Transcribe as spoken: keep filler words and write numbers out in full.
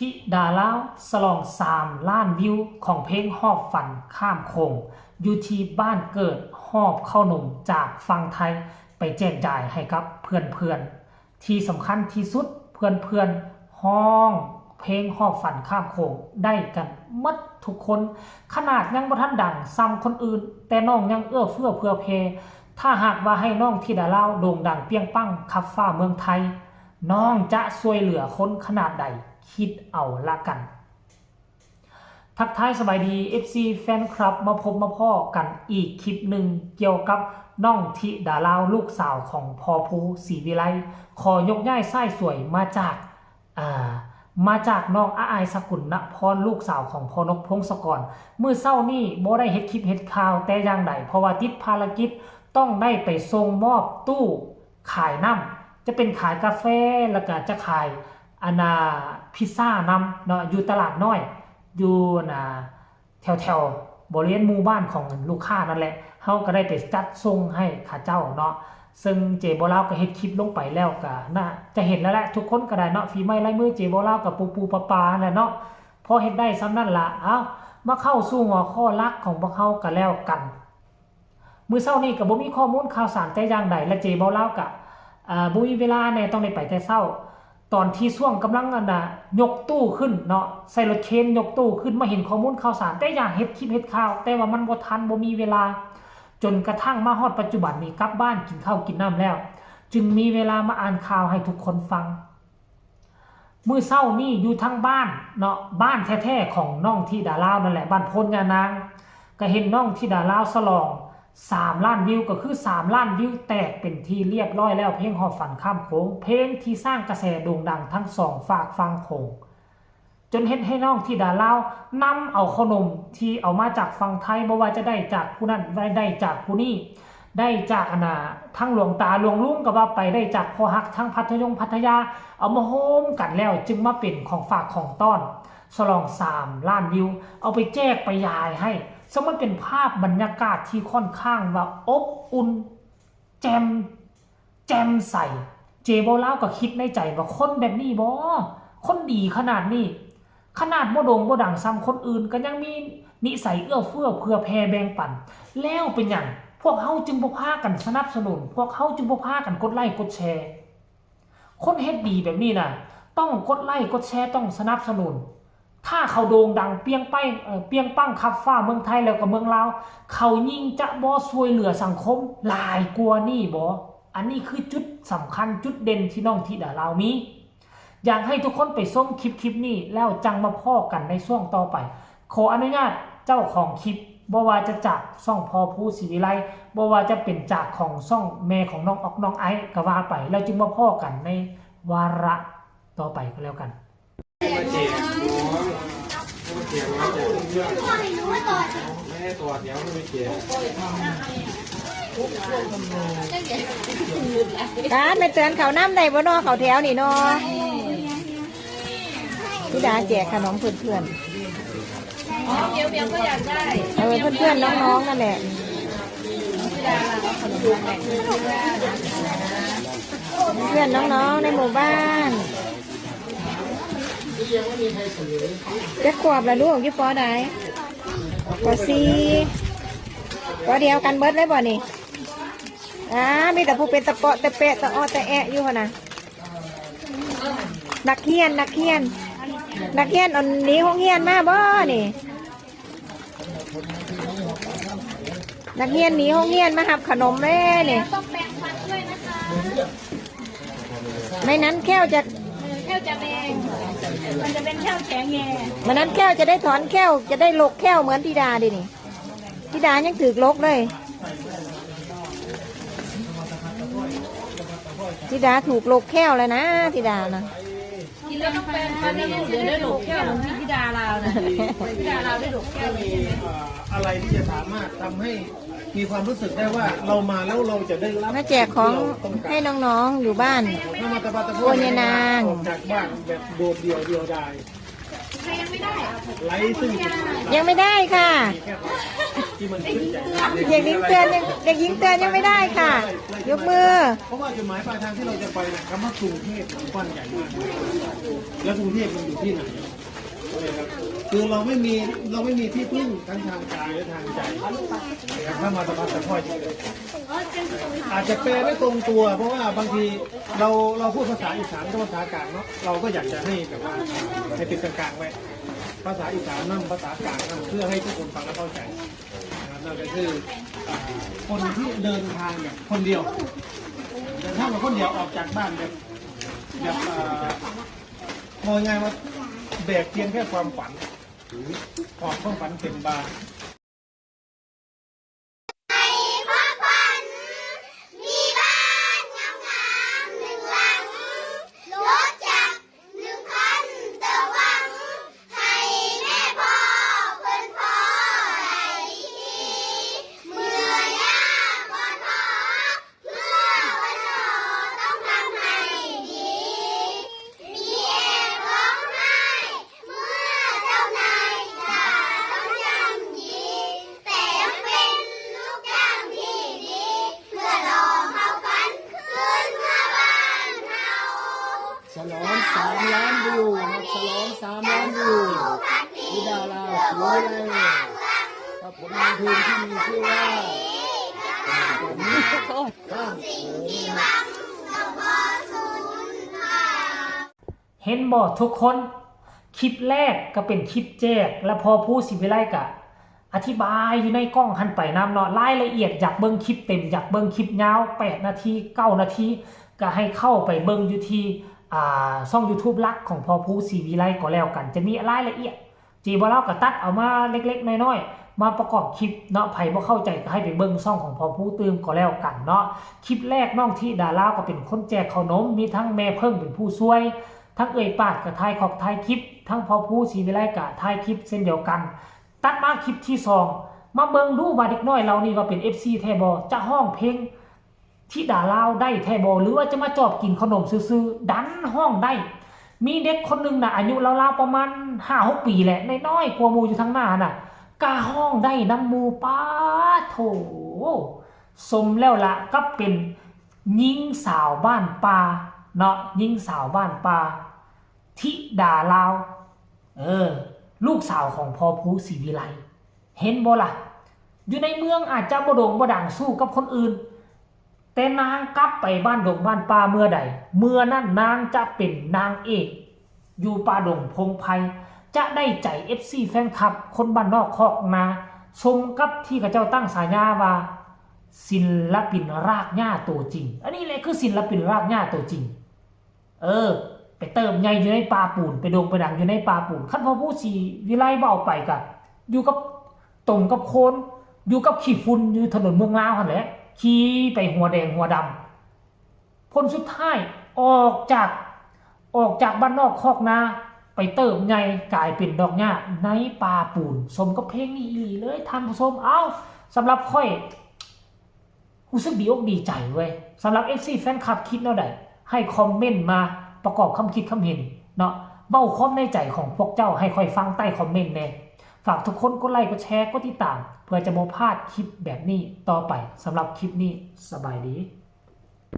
ธิดาลาวฉลองสามล้านวิวของเพลงฮอบฝันข้ามโขง อยู่ที่บ้านเกิด ฮอบข้าวหนมจากฝั่งไทยไปแจกจ่ายให้กับเพื่อนๆ ที่สำคัญที่สุด เพื่อนๆ ฮ้องเพลงฮอบฝันข้ามโขงได้กันหมดทุกคน ขนาดยังบ่ทันดังส่ำคนอื่น แต่น้องยังเอื้อเฟื้อเผื่อแผ่ ถ้าหากว่าให้น้องธิดาลาวโด่งดังเปรี้ยงปังคับฟ้าเมืองไทย น้องจะช่วยเหลือคนขนาดใด คิดเอาละกัน ทักทายสบายดี เอฟซี แฟนคลับ มาพบมาพ้อกันอีกคลิปหนึ่งเกี่ยวกับน้องธิดาลาวลูกสาวของพ่อภูศรีวิไล ขอยกย้ายชายสวยมาจาก อ่า มาจากน้องอาอายสกุลนพร ลูกสาวของพ่อนกพงศกร มื้อเช้านี้บ่ได้เฮ็ดคลิปเฮ็ดข่าวแต่อย่างใด เพราะว่าติดภารกิจต้องได้ไปส่งมอบตู้ขายน้ำ จะเป็นขายกาแฟ แล้วก็จะขายอันน่ะพิซซ่านำเนาะ อยู่ตลาดน้อย อยู่น่ะ แถวๆ บริเวณหมู่บ้านของลูกค้านั่นแหละ เฮาก็ได้ไปจัดส่งให้เขาเจ้าเนาะ ซึ่งเจบ่าวลาวก็เฮ็ดคลิปลงไปแล้วก็น่าจะเห็นแล้วแหละ ทุกคนก็ได้เนาะ ฝีไม้ลายมือเจบ่าวลาวก็ปูปูปาปานั่นแหละเนาะ พอเฮ็ดได้ส่ำนั่นล่ะ เอ้า มาเข้าสู่หัวข้อหลักของพวกเฮาก็แล้วกัน มื้อเช้านี้ก็บ่มีข้อมูลข่าวสารแต่อย่างใด และเจบ่าวลาวก็ อ่า บ่มีเวลาแน่ ต้องได้ไปแต่เช้า ตอนที่ช่วงกำลังอันน่ะ ยกตู้ขึ้นเนาะ ใส่รถเครนยกตู้ขึ้น มาเห็นข้อมูลข่าวสาร แต่อยากเฮ็ดคลิปเฮ็ดข่าว แต่ว่ามันบ่ทัน บ่มีเวลา จนกระทั่งมาฮอดปัจจุบันนี้ กลับบ้านกินข้าวกินน้ำแล้ว จึงมีเวลามาอ่านข่าวให้ทุกคนฟัง มื้อเช้านี้อยู่ทางบ้านเนาะ บ้านแท้ๆ ของน้องธิดาลาวนั่นแหละ บ้านโพนยานาง ก็เห็นน้องธิดาลาวฉลองสามล้านวิว ก็คือสามล้านวิวแตกเป็นที่เรียบร้อยแล้ว เพลงฮอบฝันข้ามโขง เพลงที่สร้างกระแสโด่งดังทั้งสองฟากฝั่งโขง จนเฮ็ดให้น้องธิดาลาวนำเอาข้าวหนมที่เอามาจากฝั่งไทย บ่ว่าจะได้จากผู้นั้น ได้จากผู้นี้ ได้จากอันน่ะ ทั้งหลวงตาหลวงลุงก็ว่าไป ได้จากพ่อฮักทั้งพัทยงพัทยา เอามาโฮมกันแล้วจึงมาเป็นของฝากของต้อน ฉลองสามล้านวิว เอาไปแจกไปยายให้ ซึ่งมันเป็นภาพบรรยากาศที่ค่อนข้างว่าอบอุ่น แจ่ม แจ่มใส เจบ่าวลาวก็คิดในใจว่าคนแบบนี้บ่ คนดีขนาดนี้ ขนาดบ่โด่งบ่ดังส่ำคนอื่น ก็ยังมีนิสัยเอื้อเฟื้อเผื่อแผ่แบ่งปัน แล้วเป็นหยัง พวกเฮาจึงบ่พากันสนับสนุน พวกเฮาจึงบ่พากันกดไลค์กดแชร์ คนเฮ็ดดีแบบนี้น่ะ ต้องกดไลค์กดแชร์ ต้องสนับสนุน ถ้าเขาโด่งดังเปรี้ยงไป เอ่อ เปรี้ยงปังคับฟ้าเมืองไทยแล้วก็เมืองลาว เขายิ่งจะบ่ช่วยเหลือสังคมหลายกว่านี้บ่ อันนี้คือจุดสำคัญจุดเด่นที่น้องธิดาลาวมี อยากให้ทุกคนไปชมคลิปคลิปนี้แล้วจั่งมาพ้อกันในช่วงต่อไป ขออนุญาตเจ้าของคลิป บ่ว่าจะจากช่องพ่อภูศรีวิไล บ่ว่าจะเป็นจากของช่องแม่ของน้องออกน้องไอซ์ก็ว่าไป แล้วจึงมาพ้อกันในวาระต่อไปก็แล้วกัน ร้านแม่เตือนเขาน้ำได้บ่นอ เขาแถวนี่นอ พี่ดาแจกขนมเพื่อนๆ เดี๋ยวเดี๋ยวก็อยากได้ เออ เพื่อนๆ น้องๆ นั่นแหละ เพื่อนๆ น้องๆ ในหมู่บ้าน จักขวบละลูก อยู่ ป.ใด ป.สี่ ป.เดียวกันเบิดเลยบ่นี่ อ่า มีแต่ผู้เป็นตะเปาะตะแปะตะอ้อตะแอะอยู่หั่นน่ะ นักเรียน นักเรียน นักเรียนอันหนีโรงเรียนมาบ่นี่ นักเรียนหนีโรงเรียนมาหับขนมแม่นี่ ต้องแปรงฟันด้วยนะคะ ไม่นั้นแข้วจะ เออ แข้วจะแดง มันจะเป็นแข้วแข็งไง ไม่นั้นแข้วจะได้ถอนแข้ว จะได้หลกแข้วเหมือนธิดาดินี่ ธิดายังถืกหลกเลย ธิดาถูกหลกแข้วแล้วนะ ธิดานะ กินแล้วต้องแปรงฟันนะลูก เดี๋ยวได้หลกแข้วเหมือนที่ธิดาลาวนะ ธิดาลาวได้หลกแข้วเลยใช่ไหม อะไรที่จะสามารถทำให้มีความรู้สึกได้ว่าเรามาแล้วเราจะได้รับ มาแจกของ สิ่ที่เราต้องการ ให้น้องๆ อยู่บ้าน ถ้ามาตะบาตะโพ โอ้ยนาง ออกจากบ้านแบบโดดเดี่ยวเดียวดายไร้ซึ่งจุดหมาย ยังไม่ได้ค่ะ ที่มันขึ้นใจ เด็กหญิงเตือนยังเด็กหญิงเตือนยังไม่ได้ค่ะ ยกมือ เพราะว่าจุดหมายปลายทางที่เราจะไปเนี่ยคำว่ากรุงเทพมันกว้างใหญ่มาก แล้วกรุงเทพมันอยู่ที่ไหน คือเราไม่มีเราไม่มีที่พึ่งทั้งทางกายและทางใจนะครับ ถ้ามาสภาสังคมอาจจะแปลไม่ตรงตัว เพราะว่าบางทีเราเราพูดภาษาอีสานกับภาษากลางเนาะ เราก็อยากจะให้แบบว่าให้เป็นกลางๆไว้ ภาษาอีสานนำภาษากลางนำเพื่อให้ทุกคนฟังและเข้าใจนะครับ นั่นก็คืออ่าคนที่เดินทางแบบคนเดียว เดินทางแบบคนเดียว ออกจากบ้านแบบแบบอ่า มองง่ายว่าแบกเพียงแค่ความฝัน หอบความฝันเต็มบ่า ในความฝัน มีบ้านงามๆหนึ่งหลัง รถจักรหนึ่งคัน แต่หวัง ให้แม่พ่อเพิ่นพอได้ขี่ เมื่อยามบ่ท้อ เพื่อวันหนอต้องทำให้ดี มีแอบร้องไห้ เมื่อเจ้านายด่าซ้ำย้ำยี แต่ยังเป็นลูกจ้างที่ดี เพื่อหล่อความฝัน คืนเมื่อบ้านเฮา ฉลองสามล้านวิวนะครับ ฉลองสามล้านวิว ที่ดาราสวยเลยกับผลงานเพลงที่มีชื่อว่า สิ่งที่หวังก็บ่สูญเปล่า เห็นบ่ทุกคน คลิปแรกก็เป็นคลิปแจก แล้วพอผู้สิวิไลกะอธิบายอยู่ในกล้องหันไปนำเนาะ รายละเอียดอยากเบิ่งคลิปเต็ม อยากเบิ่งคลิปยาว แปด นาที เก้า นาที ก็ให้เข้าไปเบิ่งอยู่ที่อ่าช่อง YouTube หลักของพอผู้สิวิไลก็แล้วกัน จะมีรายละเอียด จีบอลาวก็ตัดเอามาเล็กๆน้อยๆมาประกอบคลิปเนาะ ไผบ่เข้าใจก็ให้ไปเบิ่งช่องของพอผู้ตื่มก็แล้วกันเนาะ คลิปแรกน้องธิดาลาวก็เป็นคนแจกขนม มีทั้งแม่เพิ่งเป็นผู้ช่วย ทั้งเอ่ยปาดก็ถ่ายคอกถ่ายคลิป ทั้งพอผู้สิวิไลก็ถ่ายคลิปเช่นเดียวกัน ตัดมาคลิปที่สอง มาเบิ่งดูว่าเด็กน้อยเหล่านี้ว่าเป็น เอฟซี แท้บ่ จะฮ้องเพลง ธิดาลาวได้แท้บ่ หรือว่าจะมาจอบกินขนมซื่อๆ ดันฮ้องได้ มีเด็กคนหนึ่งนะอายุราวๆประมาณห้าหกปีแหละ น้อยๆกว่าหมู่อยู่ทางหน้าน่ะ กะฮ้องได้นำหมู่ ป๊าดโถ สมแล้วละกับเป็นหญิงสาวบ้านป่าเนาะ หญิงสาวบ้านป่า ธิดาลาว เออ ลูกสาวของพอผู้สิวิไล เห็นบ่ล่ะ อยู่ในเมืองอาจจะบ่โด่งบ่ดังสู้กับคนอื่น แต่นางกลับไปบ้านดงบ้านป่าเมื่อใด เมื่อนั้นนางจะเป็นนางเอก อยู่ป่าดงพงไพร จะได้ใจ เอฟซี แฟนคลับ คนบ้านนอกคอกนา สมกับที่เขาเจ้าตั้งฉายาว่า ศิลปินรากหญ้าตัวจริง อันนี้แหละคือศิลปินรากหญ้าตัวจริง เออ ไปเติบใหญ่อยู่ในป่าปูน ไปโด่งไปดังอยู่ในป่าปูน คันพอผู้สิวิไลบ่เอาไปกะ อยู่กับตมกับโคลน อยู่กับขี้ฝุ่น อยู่ถนนเมืองลาวหั่นแหละ ขี่ไปหัวแดงหัวดำ ผลสุดท้ายออกจาก ออกจากบ้านนอกคอกนา ไปเติบใหญ่กลายเป็นดอกหญ้าในป่าปูน สมกับเพลงนี้อีหลีเลยท่านผู้ชม เอ้า สำหรับข้อย รู้สึกดีอกดีใจเว้ย สำหรับ เอฟซี แฟนคลับคิดแนวใด ให้คอมเมนต์มาประกอบความคิดความเห็นเนาะ เว้าความในใจของพวกเจ้าให้ข้อยฟังใต้คอมเมนต์แหน่ ฝากทุกคนกดไลค์กดแชร์กดติดตาม เพื่อจะบ่พลาดคลิปแบบนี้ต่อไป สำหรับคลิปนี้สบายดี